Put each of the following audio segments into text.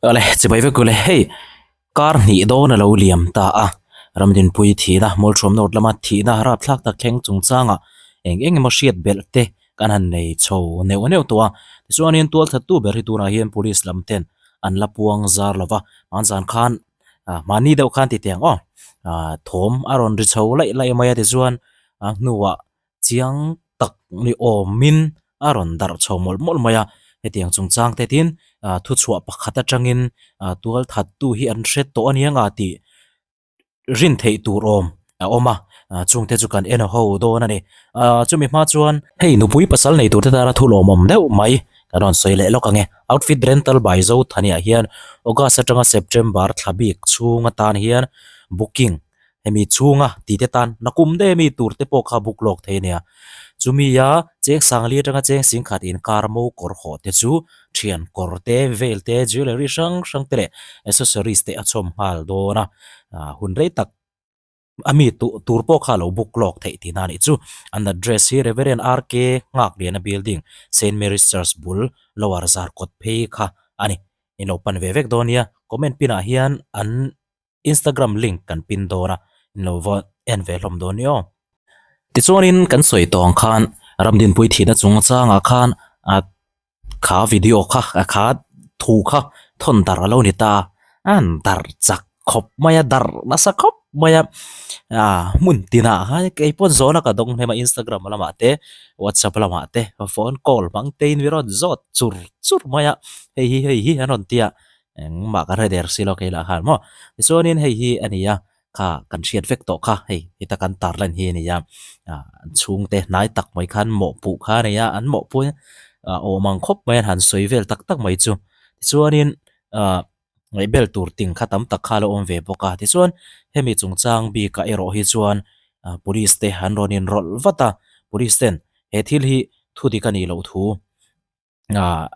Awle, chibai vek ule, hei kar hnih dawn a lo liam ta a, Ramdinpui thihna, Mawlthuam North lama thihna rapthlak tak thleng chungchangah eng eng emaw hriat belh te kan han nei chho neuh neuh tawh a, tichuanin tualthattu ber hi tunah hian police lam ten an la puang zar lo va, hmanzan khan mahni deuh khan ti teh ang aw, thawm a rawn ri chho laih laih mai a tichuan a hnuah chiang tak ni awmin a rawn darh chho mawlh mawlh mai a, hetiang chungchang te tin thuchhuah pakhat atangin tual thattu hi an hre tawh a nia tih rin theih tur awm a awm a, chungte chu kan en ho dawn a ni. Chumi hma chuan hei nupui pasal nei tur te tana thu lawmawm deuh mai kan rawn sawi leh lawk ang e. Outfit rental by Zothani ah hian August atanga September thla bik chhung atan hian booking Hemi chhunga tite tan nakum daih ami tur te pawh kha buk lawk thei a nia. Chumi a cheng sangli atanga cheng singkhat inkar mo kawr hawh te chu thian kawr te, veil te, jewellery hrang hrang te leh accessories te a chhawm nghal dawn a. Hun rei tak ami tur pawh kha a lo buk lawk theih tihna a nih chu. An address hi Reverend RK Nghakliana Building, Saint Mary's Church bul Lower Zarkawt phei kha a ni. In lo pan ve vek dawn nia. Comment pin ah hian an Instagram link kan pin dawn a, in lo va en ve hlawm dawn ni aw. Tichuanin kan sawi tawh ang khan Ramdinpui thihna chungchangah khan a kha video kha a kha thu kha thawn darh a lo ni ta a, a han darh chak khawp mai a, darh nasa khawp mai a, ah hmun tinah khan kei pawn zawhna ka dawng hnem a Instagram lamah te WhatsApp lamah te phone call hmang te in mi rawn zawt chur chur mai a, hei hi hei hi an rawn ti a. Engmah ka hre der si lo keilah khan maw. Tichuanin hei hi a ni a, kha kan hriat vek tawh kha hei heta kan tarlan hi a ni a, ah an chhungte hnai tak mai khan mawhpuh kha a nei a, an mawhpuh ah awm ang khawp mai a han sawi vel tak tak mai chu. Tichuanin ah ngaihbel tur ting kha tam tak kha a lo awm ve bawk a, tichuan hemi chungchang bikah erawh hi chuan ah police te an rawn inrawlh vat a, police ten he thil hi thu dik a nih loh thu. Ah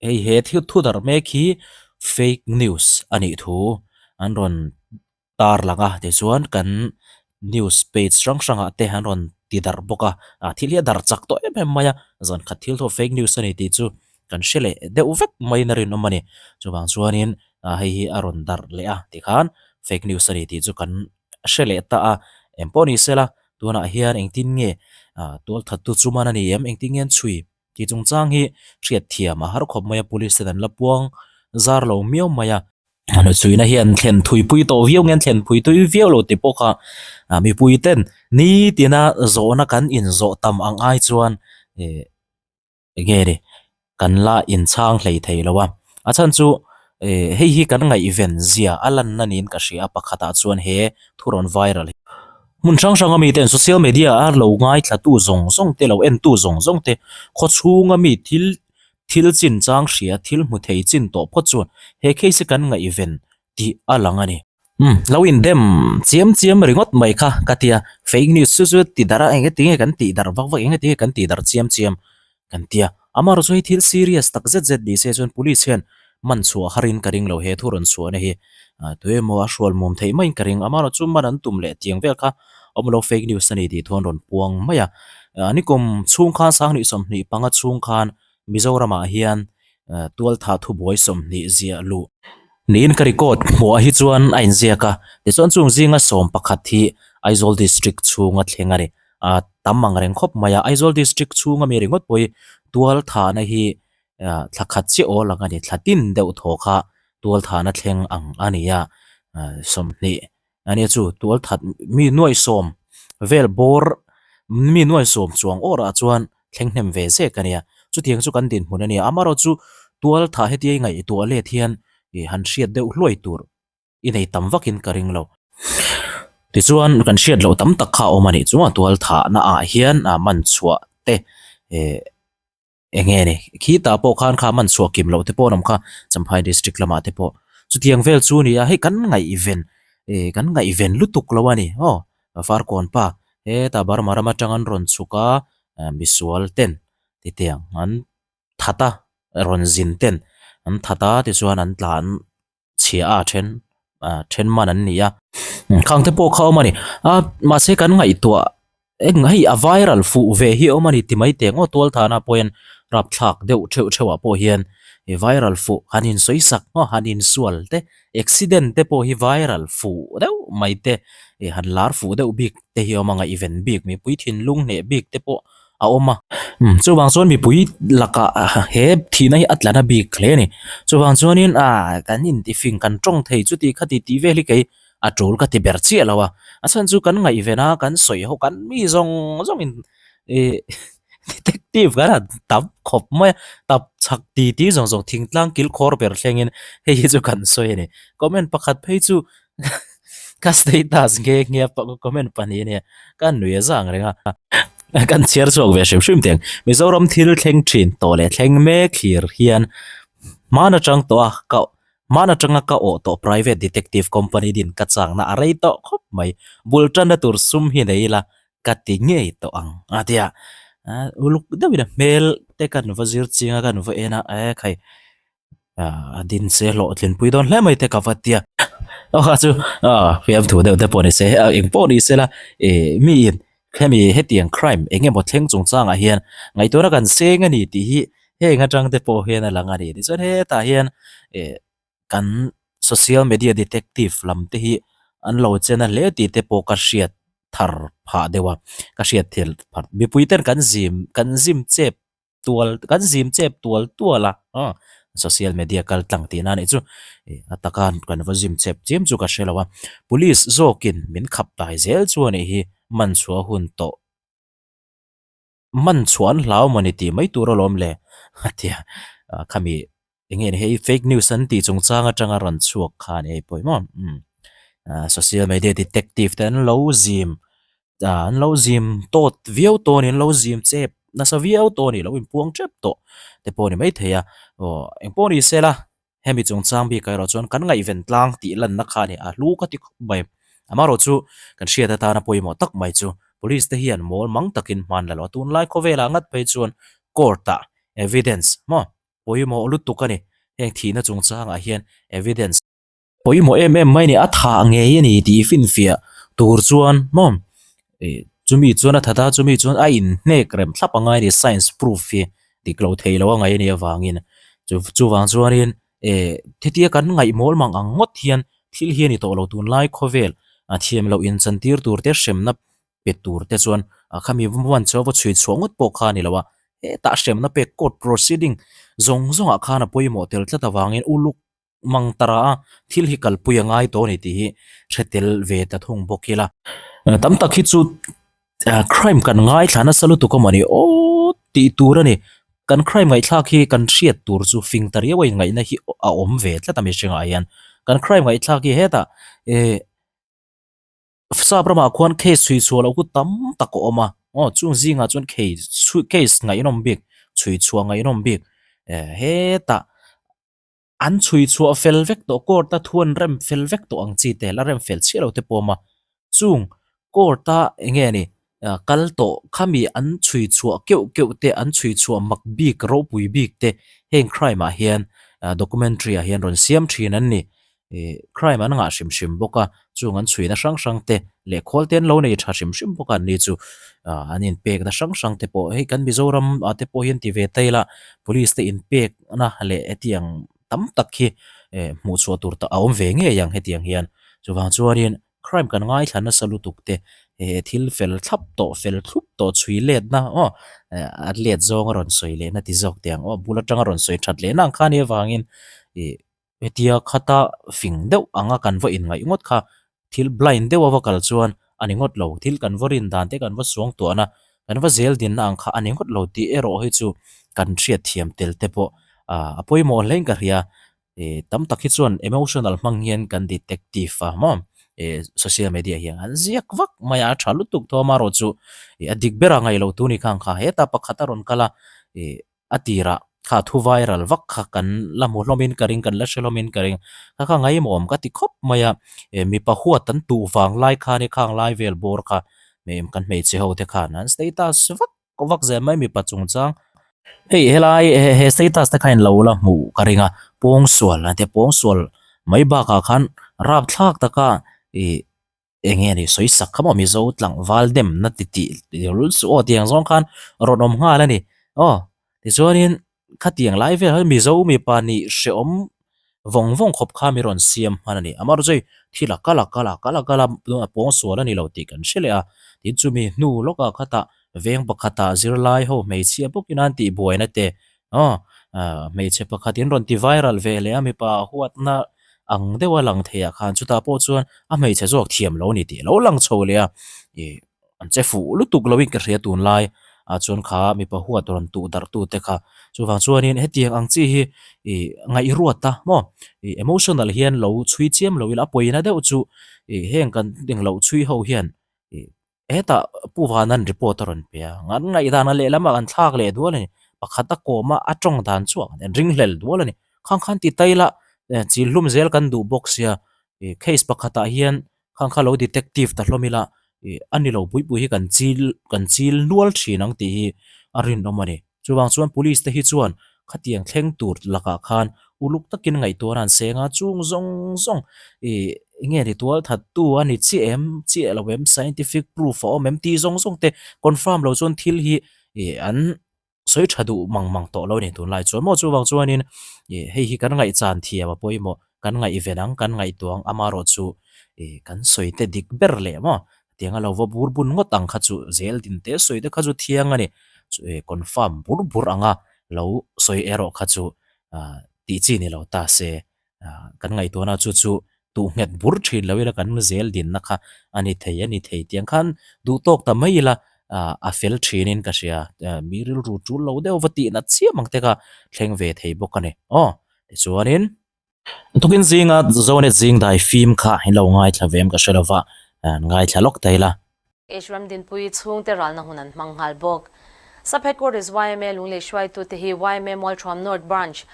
hei he thil thu darh mek hi fake news a nih thu an rawn tar lang a tichuan kan news page hrang hrang ah te an rawn ti darh bawk a ah thil hi a darh chak tawh em em mai a zan khat thil thu fake news a ni tih chu kan hre leh deuh vek maiin a rinawm a ni chuvang chuanin ah hei hi a rawn darh leh a tikhan fake news a ni tih chu kan hre leh ta a engpawh ni sela tunah hian engtin nge ah tualthattu chu man a ni em engtin nge an chhui. Tih chungchang hi hriat thiam a har khawp mai a, police ten an la puang zar lo miau mai a. Hnuchhuina hi an thlen thuipui tawh viau nge an thlen phui tui viau lo tih pawh kha mipui ten nitina zawhna kan inzawh tam ang ai chuan ih enge ni kan la inchhang hlei thei lo a. A chhan chu ih hei hi kan ngaihven zia a lanna niin ka hria a, pakhatah chuan he thu rawn viral hi. Hmun hrang hranga miten social media a lo ngaithlatu zawng zawng te lo entu zawng zawng te khawchhunga mi thil thil chin chang hria thil hmu thei chin tawh phawt chuan he case hi kan ngaihven tih a lang a ni. Umm lo indem chiam chiam ringawt mai kha ka tia fake news chu chu ti darh a eng enge kan tih darh vak vak eng enge kan tih darh chiam chiam Kan ti a, amaherawh chu hei thil serious tak zet zet ni se chuan police hian man chhuah harin ka ring lo he thu rawn chhuahna hi tuemaw a hrual mum theih maiin ka ring amaherawh chu man an tum leh tiang vel kha awm lo fake news a ni tih thu an rawn puang mai a, nikum chhung khan sanghnih 25 chhung khan Mizoramah hian tualtha thubuai 20 ziah luh niin ka record hmuah hi chuan a inziak a, tichuan chung zinga 11 hi Aizawl district chhunga thleng a ni. A tam ang reng khawp mai a, Aizawl district chhunga mi ringawt pawh hi tual thahna hi thla khat chiah awl ang a ni, thla tin deuh thaw kha tual thahna thleng ang a ni a, 20 a nia chu tual that mi nuai sawm vel bawr mi nuai sawm chuang awrah chuan thleng hnem ve zek a nia, chutiang chu kan dinhmun a nia, amaherawhchu tual thah hetia i ngaihtuah let hian ih han hriat deuh hluai tur. I nei tam vakin ka ring lo. Tichuan kan hriat loh tam tak kha a awm a nih chu a tual thahna ah hian a man chhuah te eh eng nge ni khitah pawh khan kha man chhuah kim loh te pawh an awm kha Champhai district lamah te pawh chutiang vel chu a ni a hei kan ngaihven eh kan ngaihven lutuk lo a ni aw Farkawn pa hetah Burma ram atang an rawn chhuk a misual ten titiang an that a rawn zin ten an that a tichuan an tlan. chhia a then ah then man an ni a khang te pawh kha a awm a ni a mahse kan ngaihtuah eng hei a viral fuh ve hi a awm a ni ti mai teh ngawt tual thana pawh hian rapthlak deuh theuh theuh ah pawh hian Ih viral fuh han insawi sak maw han insual te accident te pawh hi viral fuh deuh mai te ih han lar fuh deuh bik te hi a awm a ngaihven bik mipui thinlung hneh bik te pawh a awm a chuvang chuan mipui lakah he thihna hi a tla na bik hle a ni chuvang chuanin ah kan intifing kan tawng thei chuti khati tih vel hi kei a tul ka ti ber chiah lo a a chhan chu kan ngaihven a kan sawi ho kan mi zawng zawngin ih detective kan han tam khawp mai a tap chhak ti tih zawng zawng thingtlang kil khawr ber thlengin hei hi chu kan sawi a ni comment pakhat phei chu ka status nghe nghe a comment pahnih a nia ka nui a zang reng a kan chhiar chhuak ve hrim hrim teng Mizoram thil thleng thin tawh leh thleng mek thlir hian hman atang tawh a ka hman atanga ka awh tawh private detective company din ka changna a rei tawh khawp mai bul tanna tur sum hi nei ila ka ti ngei tawh ang a tia uluk deuhin a hmel te kan va zir chiang a kan va en a e khai a din se hlawhtlin pui dawn hle mai te ka va tia aw kha chu fiam thu deuh te pawh ni se eng pawh ni se la ih miin hemi hetiang crime eng emaw thleng chungchangah hian ngaihtuahna kan seng a ni tih hi heng atang te pawh hian a lang a ni tichuan hetah hian ih kan social media detective lam te hi an lo chen a hle tih te pawh ka hriat thar phah deuh a ka hriat thil phah mipui ten kan zim kan zim chep tual kan zim chep tual tual a aw social media kal tlang tihna a nih chu ih a taka kan va zim chep chiam chu ka hre lo a police zawkin min khap dai zel chu a nih hi man chhuah hun tawh. Man chhuah an hlau mawni tih mai tur alawm le a ti a, khami eng nge ni hei fake news an tih chungchang atanga rawn chhuak kha a ni hei pawimawh umm social media detective te an lo zim an lo zim tawt viau tawh a ni an lo zim chep nasa viau tawh a ni lo inpuang tep tawh te pawh a ni maithei a aw engpawh ni se la. Hemi chungchang bikah erawh chuan kan ngaihven tlang tih lanna kha a ni a, hlu ka ti khawp mai. Amaherawh chu kan hriat atana pawimawh tak mai chu Police te hian mawl mang takin hman la lo a, tunlai khawvelah ngat phei chuan court ah evidence maw pawimawh lutuk a ni. Heng thihna chungchangah hian evidence pawimawh em em mai a ni, a thah ngei a ni tih finfiah tur chuan maw ih chumi chuan a that a, chumi chuan a inhnek rem thlap a ngai a ni, science proof hi dik lo thei lo a ngaih a nih avangin chu chuvang chuanin eh hetia kan ngaih mawl mang ang ngawt hian thil hi a ni tawh lo tunlai khawvel a thiam loh inchantir tur te hremna pe tur te chuan a khami vawn chu a va chhui chhuah ngawt pawh kha a ni lo a hetah hremna pek court proceeding zawng zawngah khan a pawimawh tel tlat avangin uluk mang tara a, thil hi kalpui a ngai tawh a ni tih hi hre tel ve ta thung bawk ila. Tam tak hi chu crime kan ngaithla nasa lutuk a mawni aw tih tur a ni. Kan crime ngaihthlak hi kan hriat tur chu fing ta riau a inngaihna hi a awm ve tlat a mihringah hian. Kan crime ngaihthlak hi hetah eh Sap ramah khuan case chhui chhuah loh khu tam tak a awm a, aw chung zingah chuan case ngaihnawm bik chhui chhuah ngaihnawm bik eh hetah. An chhui chhuah fel vek tawh, court a thu an rem fel vek tawh ang chi te, la rem fel chiah lo te pawh a awm a. Chung court a eng nge ni kal tawh khami an chhui chhuah keuh keuh te, an chhui chhuah mak bik ropui bik te heng crime ah hian documentary ah hian rawn siam thin an ni. Ih crime an ngah hrim hrim bawk a, chung an chhuina hrang hrang te leh khawl te an lo nei tha hrim hrim bawk a an ni chu ah an inpekna hrang hrang te pawh hei kan Mizoram ah te pawh hian ti ve ta ila police te inpekna leh hetiang tam tak hi eh hmuh chhuah tur a awm ve ngei ang hetiang hian chuvang chuanin crime kan ngaithla nasa lutuk te eh thil fel thlap tawh fel thlup tawh chhui letna aw eh a let zawng a rawn sawi lehna ti zawk teh ang aw bul atanga rawn sawi that lehna ang kha a nih avangin ih. Hetia khata fing deuh anga kan va inngaih ngawt kha thil blind deuh a va kal chuan a ni ngawt lo. Thil kan va rin dan te kan va suang tuahna, kan va zel dinna ang kha a ni ngawt lo tih erawh hi chu kan hriat thiam tel te pawh a pawimawh hlein ka hria. Ih tam tak hi chuan emotional hmang hian kan detective a maw ih social media hian an ziak vak mai a, a tha lutuk tho amaherawh chu ih a dik ber a ngaih loh tur ni khang kha hetah pakhat a rawn kal a ih. A tirah kha thu viral vak kha kan la hmu hlawmin ka ring, kan la hre hlawmin ka ring. Kha kha ngaimawm ka ti khawp mai a, eh mipa huat an tuh vang lai khan i khang lai vel bawr kha kan hmeichhe ho te khan an status vak vak zel mai mipa chungchang. Hei helai he status te kha in lo la hmuh ka ring a, pawngsual an tia pawngsual mai bakah khan rapthlak taka ih Eng nge ni sawi sak kha maw Mizo tlangval dem na ti tih lul suh aw tiang zawng khan rawn awm nghal a ni aw tichuanin Khatiang lai vel khan Mizo mipa nih hrehawm vawng vawng khawp kha mi rawn siam hman a ni. Amaherawhchu hei thil a kal a kal a kal a kal a tunah pawng sual a ni lo tih kan hre leh a. Tin chumi hnu lawkah khatah veng pakhatah zirlai ho hmeichhia bawkin an tihbuaina te aw hmeichhe pakhat in rawn ti viral ve leh a mipa huatna ang deuha lang theiah khan chutah pawh chuan a hmeichhe zawk thiam lo a ni tih a lo lang chho leh a ih An che fuh lutuk loin ka hria tunlai ah chuan kha mipa huat rawn tuh darh tu te kha. Chuvang chuanin hetiang ang chi hi ih ngaihruat a maw ih emotional hian lo chhui chiam lo ila a pawina deuh chu ih heng kan englo chhui ho hian ih hetah Pu Vanan report a rawn pe a, an ngaihdan a lehlamah an thlak leh dual a ni. Pakhat a kawm a a tawng dan chu an ringhlel dual a ni. Khang khan ti ta ila chil hlum zel kan duh bawk sia ih case pakhatah hian Khang kha lo detective ta hlawm ila ih a ni lo pui pui hi kan chil kan chil nual thin ang tih hi a rinawm a ni. Chuvang chuan police te hi chuan khatiang thleng tur lakah khan uluk takin ngaihtuahna an seng a, chung zawng zawng ih enge ni tual that tu a ni chiah em chiah lo em scientific proof a awm em tih zawng zawng te confirm lo chuan thil hi ih an sawi tha duh mang mang tawh lo a ni tunlai chuan maw chuvang chuanin ih hei hi kan ngaihchan thiam a pawimawh kan ngaihven ang kan ngaihtuah ang amaherawh chu ih kan sawi te dik ber leh maw tiang a lo va bur bun ngawt ang kha chu zel din te sawi te kha chu thiang a ni ih confirm bur bur anga lo sawi erawh kha chu ah tih chi ni lo ta se Kan ngaihtuahna chu chu tuh nghet bur thin lo ila kan zel dinna kha a ni thei a ni thei tiang khan duh tawk ta mai ila a fel thinin ka hria. Mi rilru tul lo deuh va tihna chiam ang te kha thleng ve thei bawk a ni. Aw tichuanin. Tukin zinga Zonet zing dai fim kha in lo ngaithla ve em ka hre lo va, ngaithla lawk ta ila. H Ramdinpui chhungte ralna hun an hmang nghal bawk. Sub Headquarters yma Lunglei hruaitute hi yma Mualthuam North Branch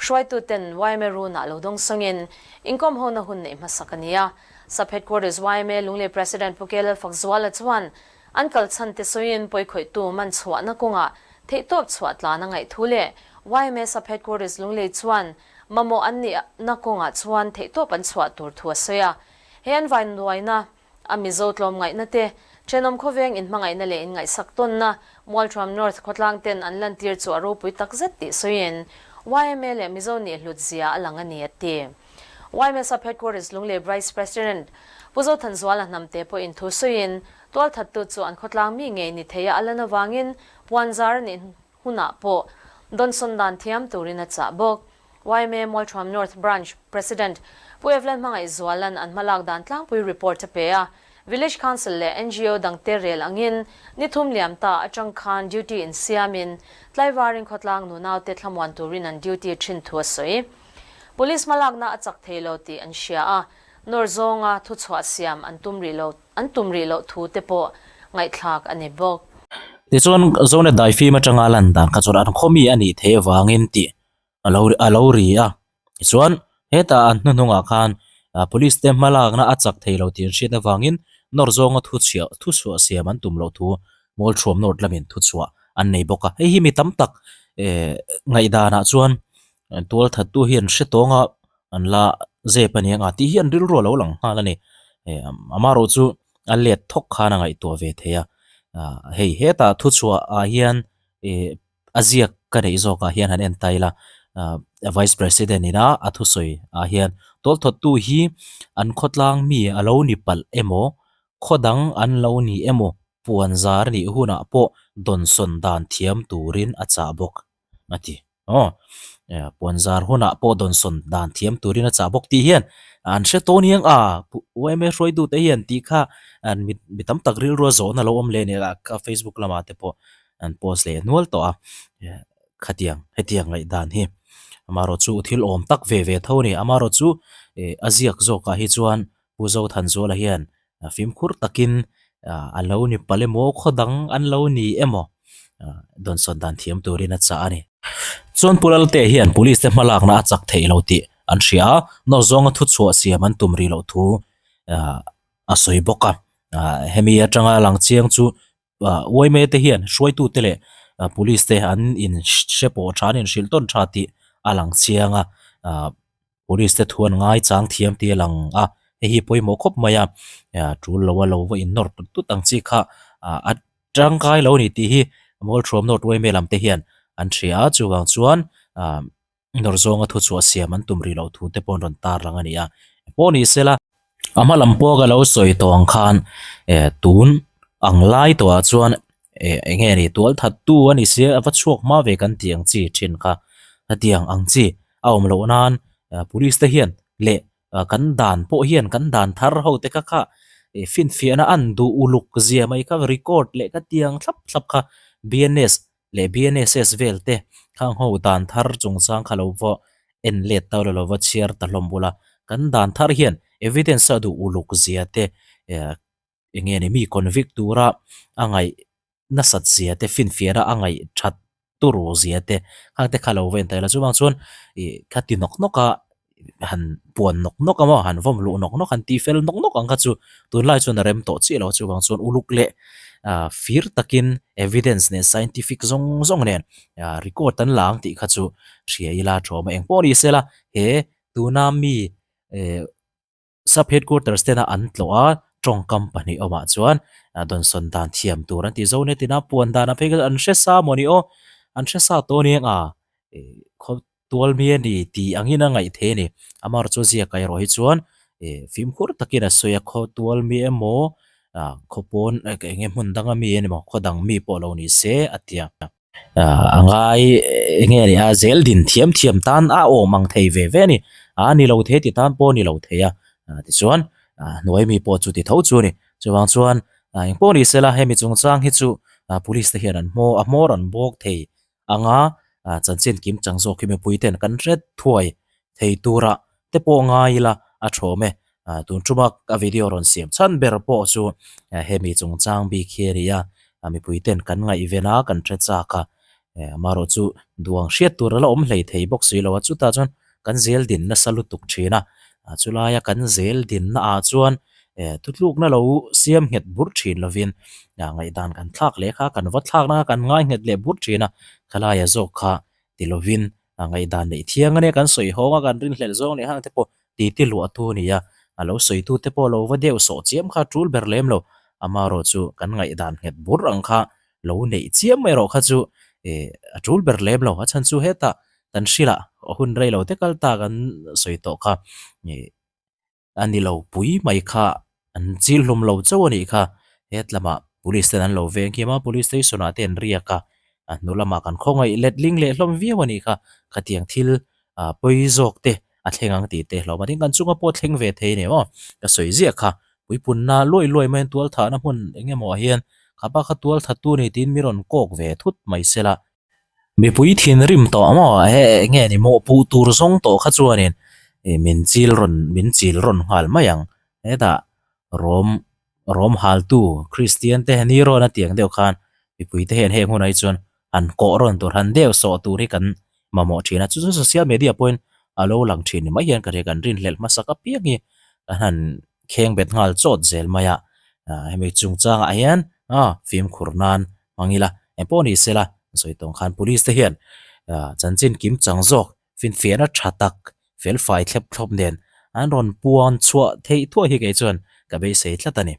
hruaituten yma runah lo dawng sawngin inkawm hona hun neih hmasak a ni a. Sub Headquarters yma Lunglei President Pu Kelal Fakzuala chuan an kal chhan te sawiin pawikhawihtu man chhuahna kawngah theihtawp chhuah tlan a ngaih thu leh yma Sub Headquarters Lunglei chuan mamawh an nihna kawngah chuan theihtawp an chhuah tur thu a sawi a. He an vainuaina A Mizo tlawmngaihna te, thenawm khawveng inhmangaihna leh inngaihsak tawnna, Mualthuam North khawtlang ten an lantir chu a ropui takzet tih sawiin yma leh Mizo nih hlut zia a lang a ni a ti. Yma Sub Headquarters Lunglei Vice President Pu Zothanzuala Hnamte pawhin thu sawiin tualthattu chu an khawtlang mi ngei ni theia a lan avangin puanzar a nih hunah pawh dawnsawn dan thiam turin a chah bawk. Yma Mualthuam North Branch President Pu Evlan Hmangaihzuala'n an hmalak dan tlangpui report a pe a. Village Council leh ngo dangte rel angin ni thum liam ta atang khan duty insiamin tlaivarin khawtlang nunaute thlamuan turin an duty thin thu a sawi. Police hmalakna a chak thei lo tih an hria a, nawr zawnga thuchhuah siam an tum rih lo an tum rih loh thu te pawh ngaihthlak a ni bawk. Tichuan, Zonet daifim atanga lan dan kha chuan an khawmi a nih theih avangin tih a lo a lo ri a. Tichuan, hetah an hnuhnungah khan police te hmalakna a chak thei lo tih an hriat avangin nawr zawnga thuchhiah thuchhuah siam an tum loh thu Mualthuam North lamin thuchhuah an nei bawk a. Hei hi mi tam tak eh ngaihdanah chuan tualthattu hi an hre tawng a, an la zep a ni ang a tih hi an rilru a lo lang nghal a ni. Eh amaherawh chu a let thawk khan a ngaihtuah ve thei a. Hei hetah thuchhuah ah hian eh a ziak ka neih zawkah hian han en ta ila ah vice president ina a thusawi ah hian tawlthawttu hi an khawtlang mi a lo ni palh emaw khaw dang an lo ni emaw puan zar nih hunah pawh dawnsawn dan thiam turin a chah bawk a ti aw puan zar hunah pawh dawnsawn dan thiam turin a chah bawk tih hian an hre tawh aniang a yma hruaitute hian tih kha mi tam tak rilru a zawhna lo awm leh a ni a ka facebook lamah te pawh. an post leh nual tawh a khatiang hetiang ngaihdan hi amaherawh chu thil awm tak ve ve tho a ni amaherawh chu ih a ziak zawkah hi chuan Pu Zothanzuala hian fimkhur takin a lo ni palh emaw khaw dang an lo ni emaw dawnsawn dan thiam turin a chah a ni. Chuan Pu Lalte hian police te hmalakna a chak theih lo tih an hria a, nawr zawnga thuchhuah siam an tum rih loh thu a sawi bawk a, hemi atanga lang chiang chu Uaime te hian hruaitute leh police te an in hre pawh tha an inhrilh tawn tha tih a lang chiang a police te thu an ngai chang thiam tih a lang a hei hi pawimawh khawp mai a tul lo a lo va in nawr tut tut ang chi kha a tangkai lo a ni tih hi Mualthuam North Uaime lam te hian an hria a, chuvang chuan ah nawr zawnga thuchhuah siam an tum rih loh thu te pawh an rawn tarlang a ni a. Pawh ni sela, a hma lam pawh ka lo sawi tawh ang khan eh tun ang lai tawhah chuan eh eng nge ni tual that tu a ni sia a va chhuak hma ve kan tih ang chi thin kha hetiang ang chi a awm loh nan police te hian leh kan dan pawh hian kan dan thar ho te kha kha ih finfiahna an duh uluk zia mai kha record leh ka tiang thlap thlap kha B_N_S leh B_N_S_S vel te khang ho dan thar chungchang kha lo va en let ta ula lo va chhiar ta hlawm bula kan dan thar hian evidence a duh uluk zia te eh eng nge ni mi convict tura a ngaih nasat zia te finfiahna a ngaih that turu zia te khang te kha lo va en ta ila chuvang chuan ih kha ti nawk nawk a han puan nawk nawk a maw han vawm luh nawk nawk han tih fel nawk nawk ang kha chu tunlai chuan a rem tawh chiah lo a chuvang chuan uluk leh ah fir takin evidence nen scientific zawng zawng nen ah record an la ang tih kha chu hria ila a thawm a engpawh ni sela he tuna mi eh Sub headquarters tena an tlawh a, tawngkam pahnih awmah chuan dawnsawn dan thiam tur an tih zo nia tina puan danah phei kha an hre sa maw ni aw, an hre sa tawh aniang a, khaw tual mi a ni tih angin a ngaih thei a ni. Amaherawhchu chu ziak erawh hi chuan fimkhur takin a sawi a, khaw tual mi emaw khaw pawn eng nge hmun danga mi emaw khaw dang mi pawh lo ni se a ti a. A ngai eng nge ni a zel din thiam thiam tan a awm ang thei ve ve a ni a ni lo thei ti tan pawh a ni lo thei a tichuan hnuai mi pawh chu ti tho chu a ni chuvang chuan engpawh ni sela hemi chungchang hi chu police te hian an hmaw a hmawr an bawk thei anga chanchin kim chang zawk hi mipui ten kan hret thuai thei tura te pawh ngai ila a thawm e. Tun tuma a video rawn siam chhan ber pawh chu hemi chungchang bik hi a ni a, mipui ten kan ngaihven a, kan hre chak a, amaherawh chu duang hriat tur a la awm hlei thei bawk si lo a, chutah chuan kan zel din nasa lutuk thin a, chulaia kan zel dinna ah chuan thutlukna lo siam nghet bur thin lovin ngaihdan kan thlak leh kha kan va thlakna kha kan ngai nghet leh bur thin a, khalaia zawk kha ti lovin a ngaihdan neih thiang a nia kan sawi hawng a kan rinhlelh zawng leh hang te pawh ti ti luah tu a ni a a lo sawi tu te pawh lo va deuh sawh chiam kha a tul ber lem lo amaherawh chu kan ngaihdan nghet bur ang kha lo neih chiam erawh kha chu ih a tul ber lem lo a chhan chu hetah kan hrilh a hun rei lo te kal ta kan sawi tawh kha ih. A ni lo pui mai kha an chil hlawm lo chauh a nih kha het lamah police ten an lo veng kim a police station ah te an riak a a hnu lamah kan khawngaih let ling leh hlawm viau a nih kha khatiang thil ah pawi zawk te a thleng ang tih te hlawm a tin kan chunga pawh thleng ve thei a ni maw ka sawi ziah kha puipunna luai luai mai tual thahna hmun eng emaw ah hian khapa kha tual that tu a ni tiin mi rawn kawk ve thut mai sela. Mipui thinrim tawh maw he eng nge ni mawhpuh tur zawng tawh kha chuanin ih min chil rawn min chil rawn nghal mai ang hetah rawm rawm haltu Kristian te ni rawn a tiang deuh khan mipui te hian heng hunah hi chuan han kawh rawn tur han deuh sawh tur hi kan mamawh thin a chu chu social media pawhin a lo lang thin ni mai hian ka hria kan rinhlelh hmasak apiang hi kan han kheng bet nghal chawt zel mai a hemi chungchangah hian fimkhur nan hmang ila engpawh ni sela sawi tawng khan police te hian chanchin kim chang zawk finfiahna tha tak felfai thlep thlawp nen an rawn puan chhuah theih thuai hi kei chuan ka beisei tlat a ni.